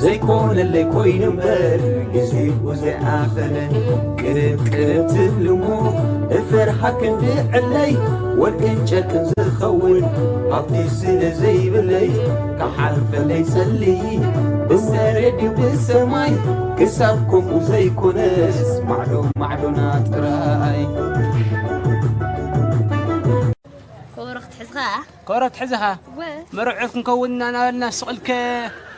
ዘይኮነለይ ኮይኑ እምበር ግዜኡ ዘይኣኸለ ቅርብ ቅርብ ትብልሞ እፈርሓ ክንዲ ዕለይ ወርቅን ጨርቅን ዝኸውን ሃብቲ ስለ ዘይብለይ ክሓልፈለይ ጸልይ ብሰረዲ ብሰማይ ክሳብ ከምኡ ዘይኮነስ ማዕዶ ማዕዶና ጥራይ። ኮበሮ ክትሕዝ ኸዓ ኮበሮ ክትሕዝ ኢኻ ወ መርዑት ክንከውን ኢና እናበልና ስቕ ኢልከ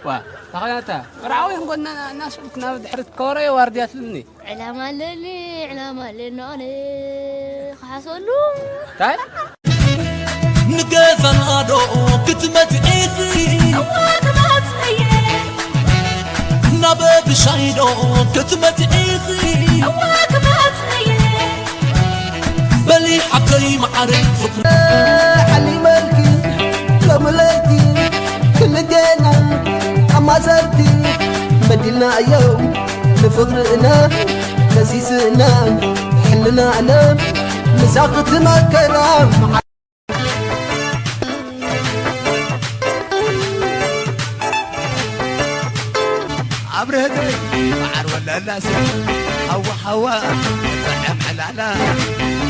ዋ ተኸናታ መርዓዊ ክንኮን ኢና እናስቕ ኢልክ ናብ ድሕሪት ኮበሮ እየ ዋርድያ ትብልኒ ዕላማ ኣለኒ ዕላማ ኣለኒ ኣነ ክሓሰሉ እንታይ ንገዛና ዶ ክትመጽእ ኢኺ እዋ ክመጽእ እየ ናብ ብሻይ ዶ ክትመጽእ ኢኺ እዋ ክመጽእ እየ በሊ ሓብተይ መዓረይ ፍቕሪ ሓሊመልኪ ሎሚ ለይቲ ክልቴና ኣማሰልቲ መዲልናዮ ንፍቕርና ከሲስና ሕልናና ምሳኺ ትመከራ ኣብርሀትለይ መዓር ወላላስ ሓዋ ሓዋ ጥዕም ዕላላ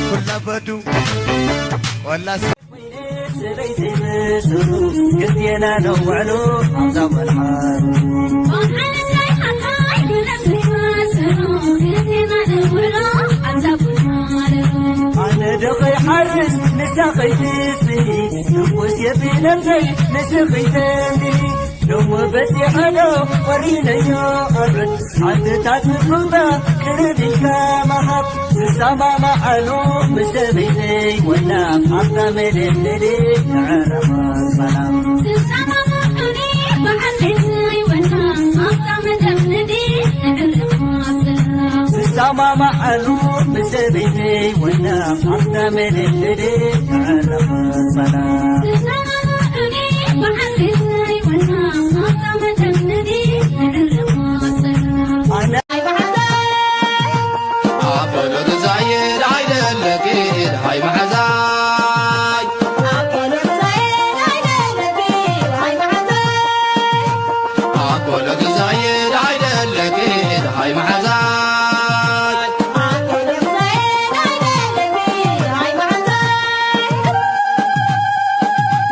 ኩላ በዱ ወላስ ሰበይቲ ምስሉ ግዜና ነውዕሉ ኣብዛ መርሓ ኣነ ዶ ከይሓርስ ንሳ ከይትስኢ ንጉስ የብለምዘይ ንስኺ ተንግኒ ሎሞ በዚሐ ዶ ወሪነዮ ኣብረት ሓትታት ምፍታ ቅርብ ኢልካ ምሃብ ዝሰማማዓሉ ምስ ሰበይተይ ወላ ኣብታ መደንደዲ ንዕረፋ ሰላም ዝሰማማዑኒ በዓል ቤተይ ወላ ኣብታ መደንደዲ ንዕረፋ ሰላም ዝሰማማዓሉ ምስ ሰበይተይ ወላ ኣብታ መደንደዲ ንዕረፋ ሰላም ዝሰማማዑኒ በዓል ቤተይ ወላ ኣብታ መደንደዲ ንዕረፋ ሰላም ኣነ ኣቦሎ ገዛየ ደሃይ ደለኪ ደሃይ መሓዛይ ኣቦሎ ገዛየ ደሃይ ደለኪ ደሃይ መሓዛይ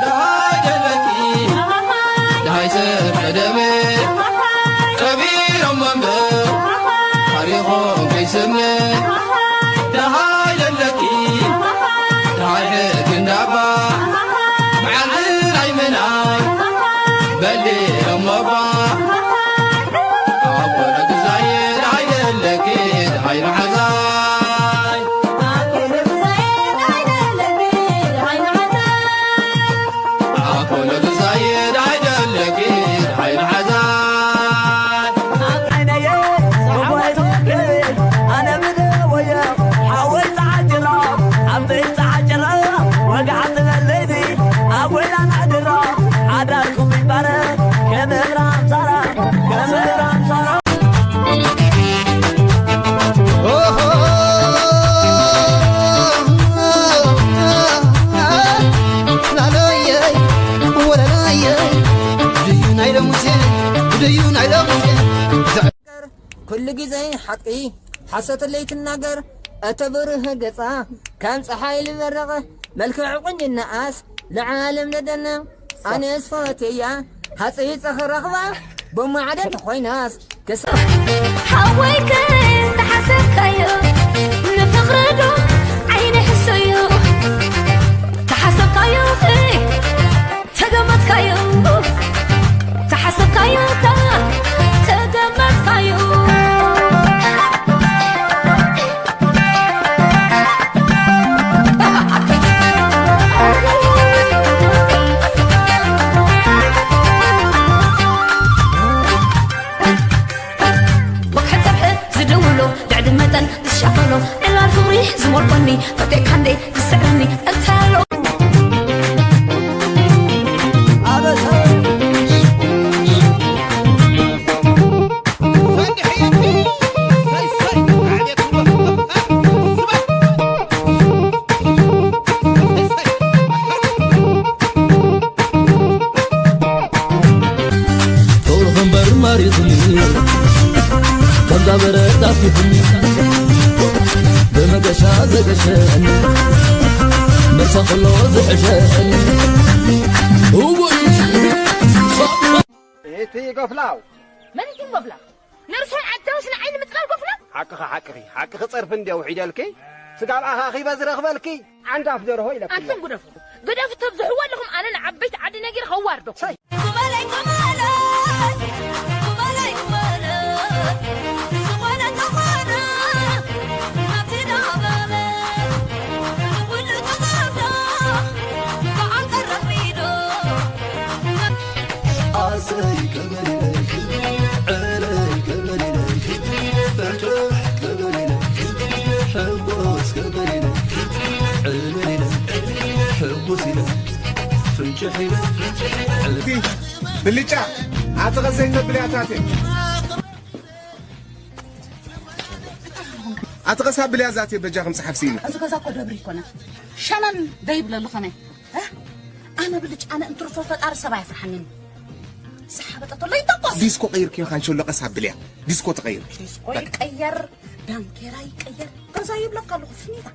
ደሃይ ደለኪ ደሃይ ሰብ ቀደመ ቀቢሮሞ እምበር ታሪኾም ከይሰምዕ ደሃይ ደለኪ ደሃይ ሕጊ እንዳባ መዓልቲ ናይ ምናይ በሊዖም እባ ኣቦሎ ግዛየ ደሃይ ደለኪ ደሃይ መሓዛይ ኣቦሎ ግዛየ ደሃይ ደለኪ ደሃይ መሓዛይ ላለየይ ወለላየይ ድዩ ናይ ሎሙሴ ድዩ ናይ ሎሙሴ ኩሉ ግዜ ሓቂ ሓሰት ለይትናገር እተብርህ ገጻ ከም ጸሓይ ልበረቐ መልክዕ ቁንጅናኣስ ንዓለም ለደና ኣነስ ፈትያ ሃጽይጸ ክረኽባ ብማዕደ ተኾይናስ ክሳ ሓወይ ከ ተሓሰብካዮ ንፍቕሪ ዶ ዓይኒ ሕሶዮ ተሓሰብካዮ ተገመትካዮ ተሓሰብካዮ ተገመትካዮ ወግሐ ጸብሐ ዝድውሎ ልዕሊ መጠን ዝሻቐሎ ዕላል ፍቕሪ ዝሞልቆኒ ፈቴካ እንዴ ዝስዕረኒ እንተሎ ኣበሳ ማሪትኒ ከምዛ በረድ ኣፊትኒ ብመገሻ ዘገሸኒ መሳ ኩሎ ዝሕሸኒ እወይ እቲ ጎፍላው መን እዩ ጎፍላ? ነርሶን ዓዳውስ ንዓይ ንምጥላል ጎፍላ? ሓቅኺ ሓቅኺ ሓቅኺ ጸርፊ እንድየ ውሒደልኪ ስጋብ ኣኻኺበ ዝረኽበልኪ ዓንዳፍ ደርሆ ኢለኪ ኣለኹ። ኣንቱም ግደፉ ግደፉ ተብዝሕዎ ኣለኹም ኣነ ንዓበይቲ ዓዲ ነጊረ ከዋርደኩም። ብልጫ ኣቲ ኸሰይ ተብልያ ዛቴ ኣቲ ኸሳ ብልያ ዛቴ በጃኹም ጸሓፍ ሲኒ እዚ ገዛ እኮ ደብሪ ይኮነ ሸነን ደይብለሉ ከመይ ኣነ ብልጭ ኣነ እንትርፎ ፈጣሪ ሰብ ኣይፍርሓንን ዝሓበጠቶ ለይተኮስ ዲስኮ ቀይርክዮ ካንሸሎ ቀስ ኣብልያ ዲስኮ ተቐይር ዲስኮ ይቀየር ዳንኬራ ይቀየር ገዛ ይብለካ ኣለኹ ፍኒታ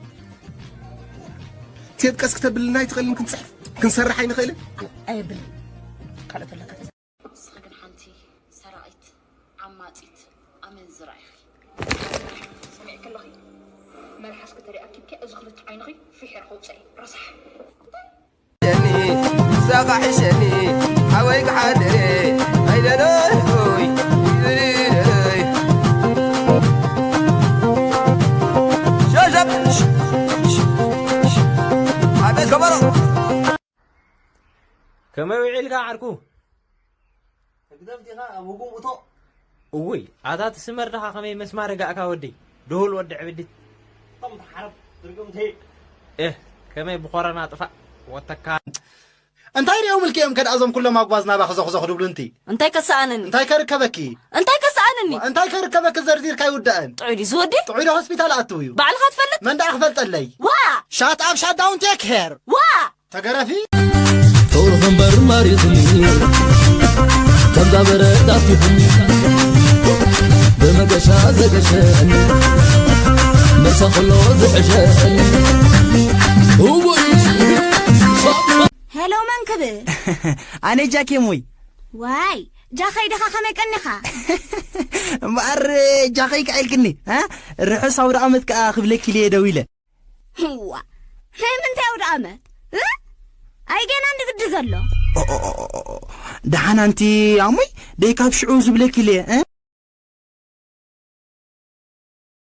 ቴብ ቀስ ክተብልና ኣይትኽእልን ክንፅሕፍ ክንሰርሕ ኣይንኽእልን ኣየብልን ካልእ ዘለካ ንስኺ ግን ሓንቲ ሰራቒት ዓማጺት ኣመንዝራ ኢኺ ሰሚዕኪ ኣለኺ መልሓስኪ ተሪኣኪ እኪ እዚ ክልተ ዓይንኺ ፊሒር ከውፅእ እዩ ረሳሕ ሰቃ ሕሸኒ ሓወይ ክሓድረ ኣይደለይ ሸሸብ ኣቤት ከበሮ ከመይ ውዒልካ ዓርኩ? ህግደፍ ዲኻ ኣብ ህጉም እቶ። እውይ ኣታ ትስመር ድኻ ከመይ መስማር ጋእካ ወደይ ድሁል ወዲ ዕብዲት። እቶም ተሓረብ ትርግምቲ። ኤህ ከመይ ብኾረና ጥፋእ ወተካ። እንታይ ሪኦም ልኪ እዮም ከድኣ እዞም ኩሎም ኣጓዝ ናባ ክዘኽዘኹ ድብሉ እንቲ እንታይ ከሰኣነኒ እንታይ ከርከበኪ እንታይ ከሰኣነኒ እንታይ ከርከበኪ ዘርዚርካ ኣይውዳእን ጥዑይ ድዩ ዝወዲ ጥዑይ ዶ ሆስፒታል ኣትው እዩ ባዕልኻ ትፈልጥ መን ደኣ ክፈልጠለይ ዋ shut up shut down take care ዋ ተገረፊ ተውርኽ እምበር ማሪኽኒ ከምዛ በረድ ኣፊኽኒ ብመገሻ ዘገሸኒ መሳ ኩሎ ዝሕሸኒ እወይ ሄሎ መን ክብል ኣነ ጃኬም ወይ ዋይ ጃኸይ ድኻ ከመይ ቀኒኻ እምበኣር ጃኸይ ከዒልክኒ ርሑስ ኣውደ ዓመት ከኣ ክብለኪ ኢለ ደዊለ ህዋ ናይ ምንታይ ኣውደ ኣመት እ ኣይ ገና እንዲ ግዲ ዘሎ ደሓን ኣንቲ ኣሞይ ደይ ካብ ሽዑ ዝብለኪ ኢለ እ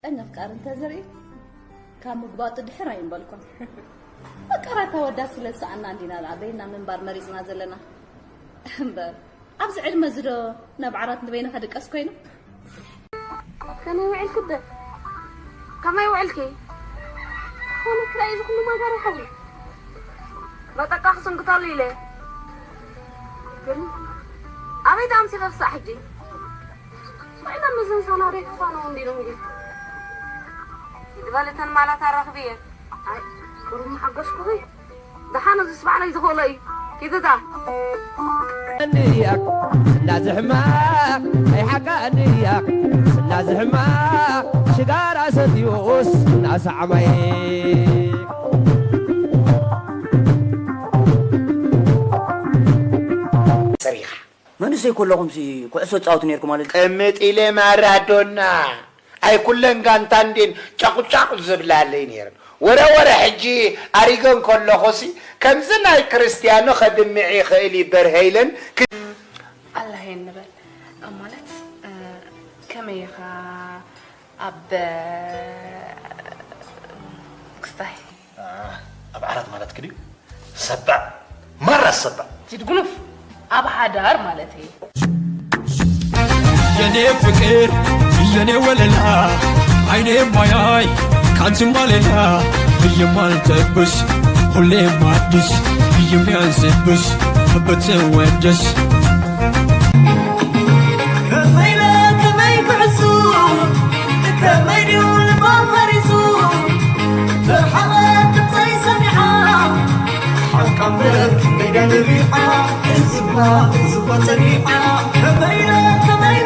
ቀኝ ኣፍቃሪ እንተዝርኢ ካብ ምግባጡ ድሕር ኣይምበልኩን። በቃ ራታ ወዳት ስለ ዝሰኣና እንዲና ደኣ በይና ምንባር መሪጽና ዘለና እምበር ኣብዚ ዕድመ እዚ ዶ ናብ ዓራት ንበይንኻ ድቀስ ኮይኑ? ከመይ ውዒልኪ ኣደ? ከመይ ውዒልኪ? ኮነ ክራይ እዚ ኩሉ ማጋሪ ሓዊ በጠቃ ክስንክተሉ ኢለ ግን ኣበይ ተኣምሲኸ ክሳዕ ሕጂ? ስማዕና መዘንሳና ደይ ክፋነው እንዲሉ እንዲ ይግበል እተን ማላት ኣራኽብየ ኣይ ቁሩብ ምሓገዝኩኺ ደሓን እዚ ስባዕለይ ዝኽእሎ እዩ ኪድዳ ንያክ ስላዚ ሕማቕ ናይ ሓቃ ንያክ ስላዚ ሕማቕ ሽጋራ ሰትዩስ እናሰዓማየ ሰሪኻ መንእሰይ ከለኹምሲ ኩዕሶ ትጻወቱ ነይርኩም ማለት እዩ። ቅምጥ ኢለ ማራዶና ኣይ ኩለን ጋንታ እንዴን ጫቑጫቑ ዝብላለይ ነይረን። ወረ ወረ ሕጂ ኣሪገን ከለኹሲ ከምዚ ናይ ክርስትያኖ ከድምዕ ይኽእል እዩ በርሀ ኢለን ክ- ኣላህ የንበል ማለት ከመይ ኢኻ ኣብ ክስታይ ኣብ ዓራት ማለትኪ ድዩ? ሰባእ ማራ ሰባእ። ኪድ ጉኑፍ ኣብ ሓዳር ማለተይ። የኔ ፍቅር የኔ ወለላ አይኔ ማያይ ካንቺማ ሌላ ብይም አልጠብስ ሁሌም አዲስ ብይም ያንስብሽ ብትወደስ ከመይ ኢለ ከመይ ክሕሱ ከመይ ድዩ ልባ ፈሪሱ ተርሓቐ ድምፀይ ሰሚዓ ሓቃ እምበር ክንደይ ደንቢዓ ህዝባ ህዝባ ፀኒዓ ከመይ ኢለ ከመይ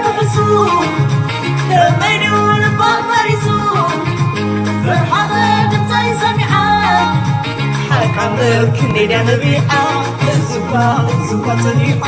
ክንደይ ድያ ነቢዓ፣ እዝባ ዝባ ጸኒዓ።